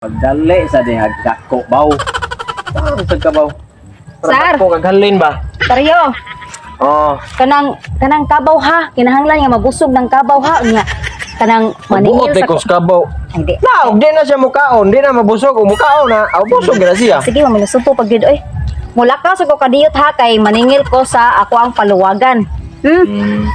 Pagdali sa dihag dako baw. Saan sa kabaw? Sar! Ko kaghalin ba? Taryo, Oh, kanang kanang kabaw ha, kinahanglan nga mabusog ng kabaw ha nya. Kanang mabuot maningil di sa ko sa kabaw. Ay, di. Naog di na siya mukaon, di na mabusog o mukaon na. Aw busog na siya. Sige, maminusupo pag dito eh. Mula ka sa ko kadiyot ha kay maningil ko sa ako ang paluwagan.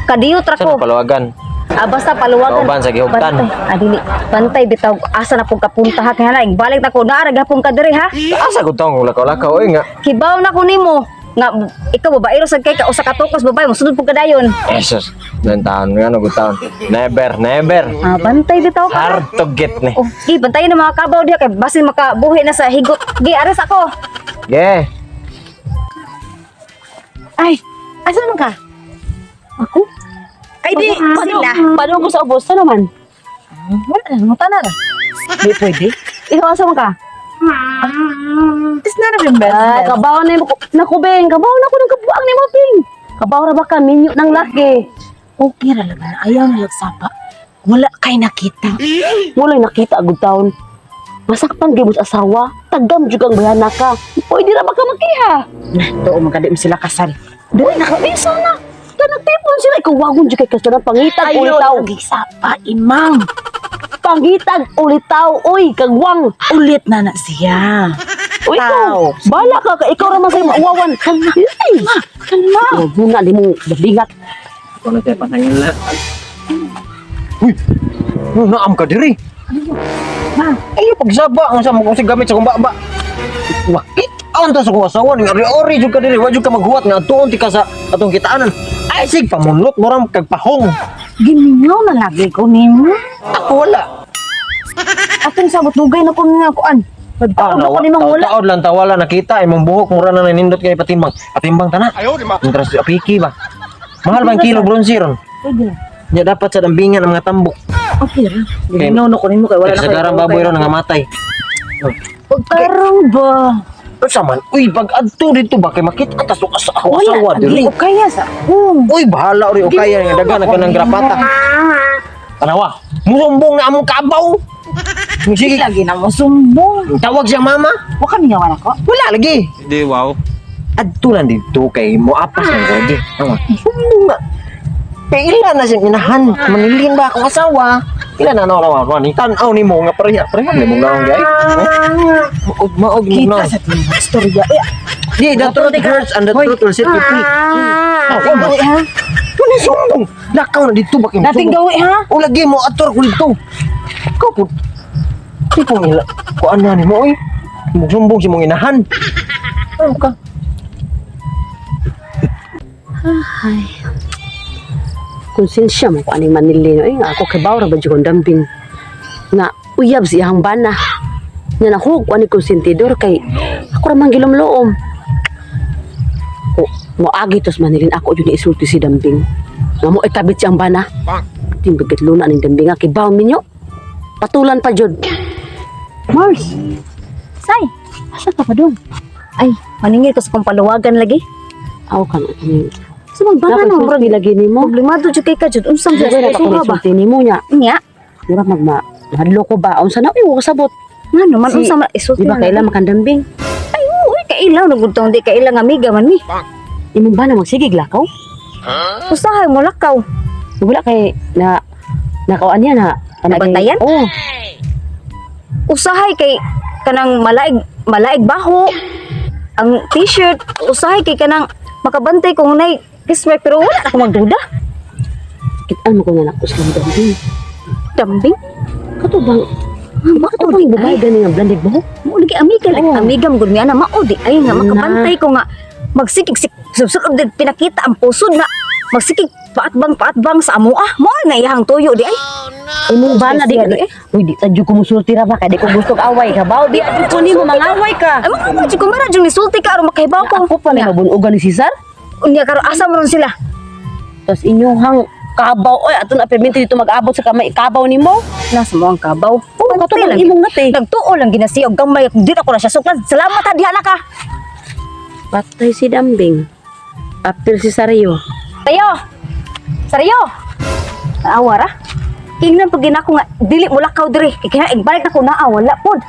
Kadiyot ra Sa ko. paluwagan? Ah, basta paluwagan. Kauban sa gihugtan. Bantay. Ah, dili. Bantay bitaw asa na pong kapunta ha kay hala balik na ko naa ra gapon ka diri ha. Asa ko taong lakaw-lakaw oy nga. Kibaw na ko nimo nga ikaw babaero sad kay ka usa ka tukos babae mosunod pud ka dayon. Jesus, nantahan nga no taon. Never, never. Ah, bantay bitaw ka. Hard to get ni. Oh, sige, bantayan ng mga kabaw diha kay basin makabuhi na sa higot. Gi, ares ako. Ge. Ay, asa man ka? Ako? Ay di, sila. Paano ko sa ubos? Ano man? Wala na, nguta na ra. Di pwede. Ikaw asa man ka? It's none of your Ay, business. kabaw na yung naku, Beng. Kabaw na ko ng kabuang ni mo, Beng. Kabaw ra ba ka? Minyo ng laki. Okay ra lang na, ayaw na lagsapa. Wala kay nakita. Wala'y nakita agud taon. Masakpan gyud mo sa asawa. Tagam jud kang bayana ka. Pwede ra ba ka makiha? Na, tuo man ka di mo sila kasal. Dili na ka bisa na. Kanagtipon sila. Ikaw wagon jud kay kasunod pangitag ulitaw. Ayaw lagi imang. Pangitag ulitaw. Uy, kagwang. Ulit na na siya. Uy, ikaw. Tao. Bala ka. Ikaw ra man sa'yo mauwawan. Kalma. Ay. Kalma. Huwag mo na, di mo bingat. Kono tayo patangin na. Uy, no, naam ka diri. Ma, Ay, pagsaba ang sa mo kung gamit sa kong baba. Wakit ang ta sa kong asawa ning ari-ari jud ka diri, wa jud ka maghuwat nga atuon ti ka sa atong kitaanan. Ay sig pamunlot mo ram kag pahong. Gimingaw na lagi ko nimo. Ako wala. Atong sabot dugay na ko nga kuan. Ah, Nagtaon ako ni Mang wala. Taod lang tawala nakita imong buhok mura na nanindot kay patimbang. Patimbang ta na. Ayo di ma. Interest apiki ba. Mahal ba ang kilo bronze ron? pwede na. Nya dapat sa dambingan ang mga tambok. Okay ra. Gimingaw na ko nimo kay wala Kay na sa garang baboy ron nga matay. Pagkarong ba? Unsa man? Uy, pag adto dito ba kay makita ta sa ako asawa Lagi diri. okay sa. Um, Uy, bahala ori okay nga daga na kanang grapata. Tanawa, musumbong na among kabaw. Sige, lagi na mo sumbong. tawag siya mama. Wa ka mingawan ako. Wala lagi. Di, wow. Adto lang dito kay moapas ng godi. Tama. Sumbong na. Kay ila na siyang inahan. Manilin ba akong asawa? Ila na na raw ni tan-aw ni mo nga pareha pareha ni mo naong gay. Maog maog mo Kita na. sa tingin istorya. Eh, Di, the truth hurts and the truth will set you free. Oh, gawi ha. Kuni sumbong. Lakaw na dito ba kay Dating sumbong? gawi ha. O lagi mo ator ko dito. Ikaw po. Di ko nila. Kuan na ni mo oy. Musumbong si mong inahan. Ano ka? Ay. Konsensya mo ko aning manili no. Eh, nga ako kay Bawra ba jud kong dambing. Nga uyab si iyang bana. Nga nahug ko ani konsentidor kay ako ra man gilumloom. O moagi tos manilin ako jud ni isulti si dambing. Nga mo ikabit siyang bana. Timbigit luna aning dambing nga kay Baw minyo. Patulan pa jud. Mars, Say, asa ka pa dong? ay, maningil ko sa kong paluwagan lagi. Aw ka na kani. Sa magbana na Murag lagi nimo. Problemado jud kay ka jud. Unsa man Dugay na sa pa ko ba? nisulti nimo nya. Nya, Murag magma hadlo ko ba? Unsa na uy, wa ko sabot. ngano man Si- unsa man isulti. Di ba na kaila lagi. makandambing? Ay, uy, kailaw na gud tong di kaila nga amiga man mi. Imong ba na magsigig lakaw? Usahay mo lakaw. Wala kay na nakauan niya na Nabantayan? Oo. Usahay kay kanang malaig malaig baho. Ang t-shirt usahay kay kanang makabantay kung nay kismer pero wala na ako magduda. Kitaan mo ko na nako sa dambing. Dambing. Kato bang Mao kato bang babae gani nga blended buhok? Mo lagi amiga like Oo. amiga mo gud mi ana mao di ay nga Na. makabantay ko nga magsikig sik subsud din pinakita ang pusod na magsikig paatbang paatbang sa amoa mo nga iyang tuyo di ay. Imong ba na di Spesial, eh. Uy, di ta jud ko musulti ra ba kay di ko gusto away ka. Baw di jud ko nimo mangaway ka. Ay mga mo jud ko mara jud nisulti ka aron makahibaw ko. Ako pa na mabunugan ni Cesar. Unya karon asa mo ron sila? Tapos inyong kabaw oy ato na perminti dito mag-abot sa kamay kabaw nimo. Nasa mo ang kabaw. Oo, kato Bantay bang lang. imong nate. Nagtuo lang ginasiya og gamay di ako na siya suklan. Salamat ha diha na ka. Patay si Dambing. Apil si Sario. Tayo. Saryo. Awa ra. Tingnan pag ginako nga dili mo lakaw diri. Kay kaya igbalik na ko naa wala pod.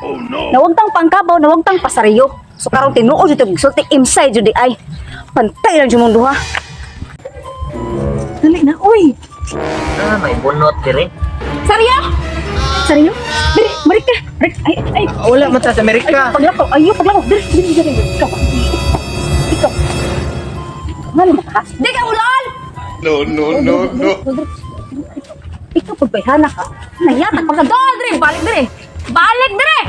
Nawag tang pangkabaw, nawag tang pasariyo. So karon tinuod jud sulti imsay jud di ay. Pantay lang jud mong duha. Dali na, uy. Ah, may bunot dire. Saryo! Saryo? Diri, balik ka. Balik. Ay, ay. Wala man ta sa Amerika. Paglakaw, ayo, paglakaw. Diri, diri, diri. Ikaw. Ikaw. Ngano ba ka? Di ka ulol! No, no, no, no. Ikaw pagbayhana ka. Nayata pa ka. Doon, diri, balik diri. Balik diri!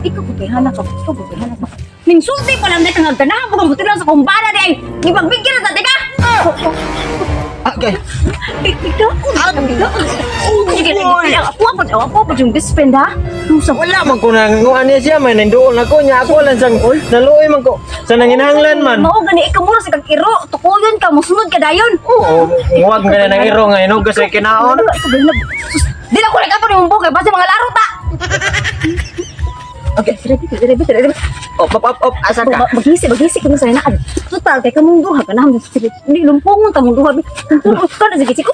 Ikaw pagbayhana ka. Ikaw pagbayhana ka. Ningsulti pa lang dahil kang ganahan po kang buti lang sa kumbana di ay. Ipagbigyan na sa ka! Okay. Ikaw, sige, ako po yung best friend ha? Sa Wala man ko nang nguan niya siya man nanduol na ko niya ako lang sang naluoy man ko sa nanginahanglan man. Mao gani ikaw mura sa kag iro, tukuyon ka, musunod ka dayon. Oo, huwag ka na ng iro nga inog kasi kinaon. Sus, di na ko nagapon imong buhok kay basta mga laro ta. Okay. Ready, ready, ready. Op, op, op, op, asa ka? Maghisi, maghisi ko sa naan. Total kay kamong duha ka na hindi lumpungon kamong duha. Lumpungon ka na sige sige.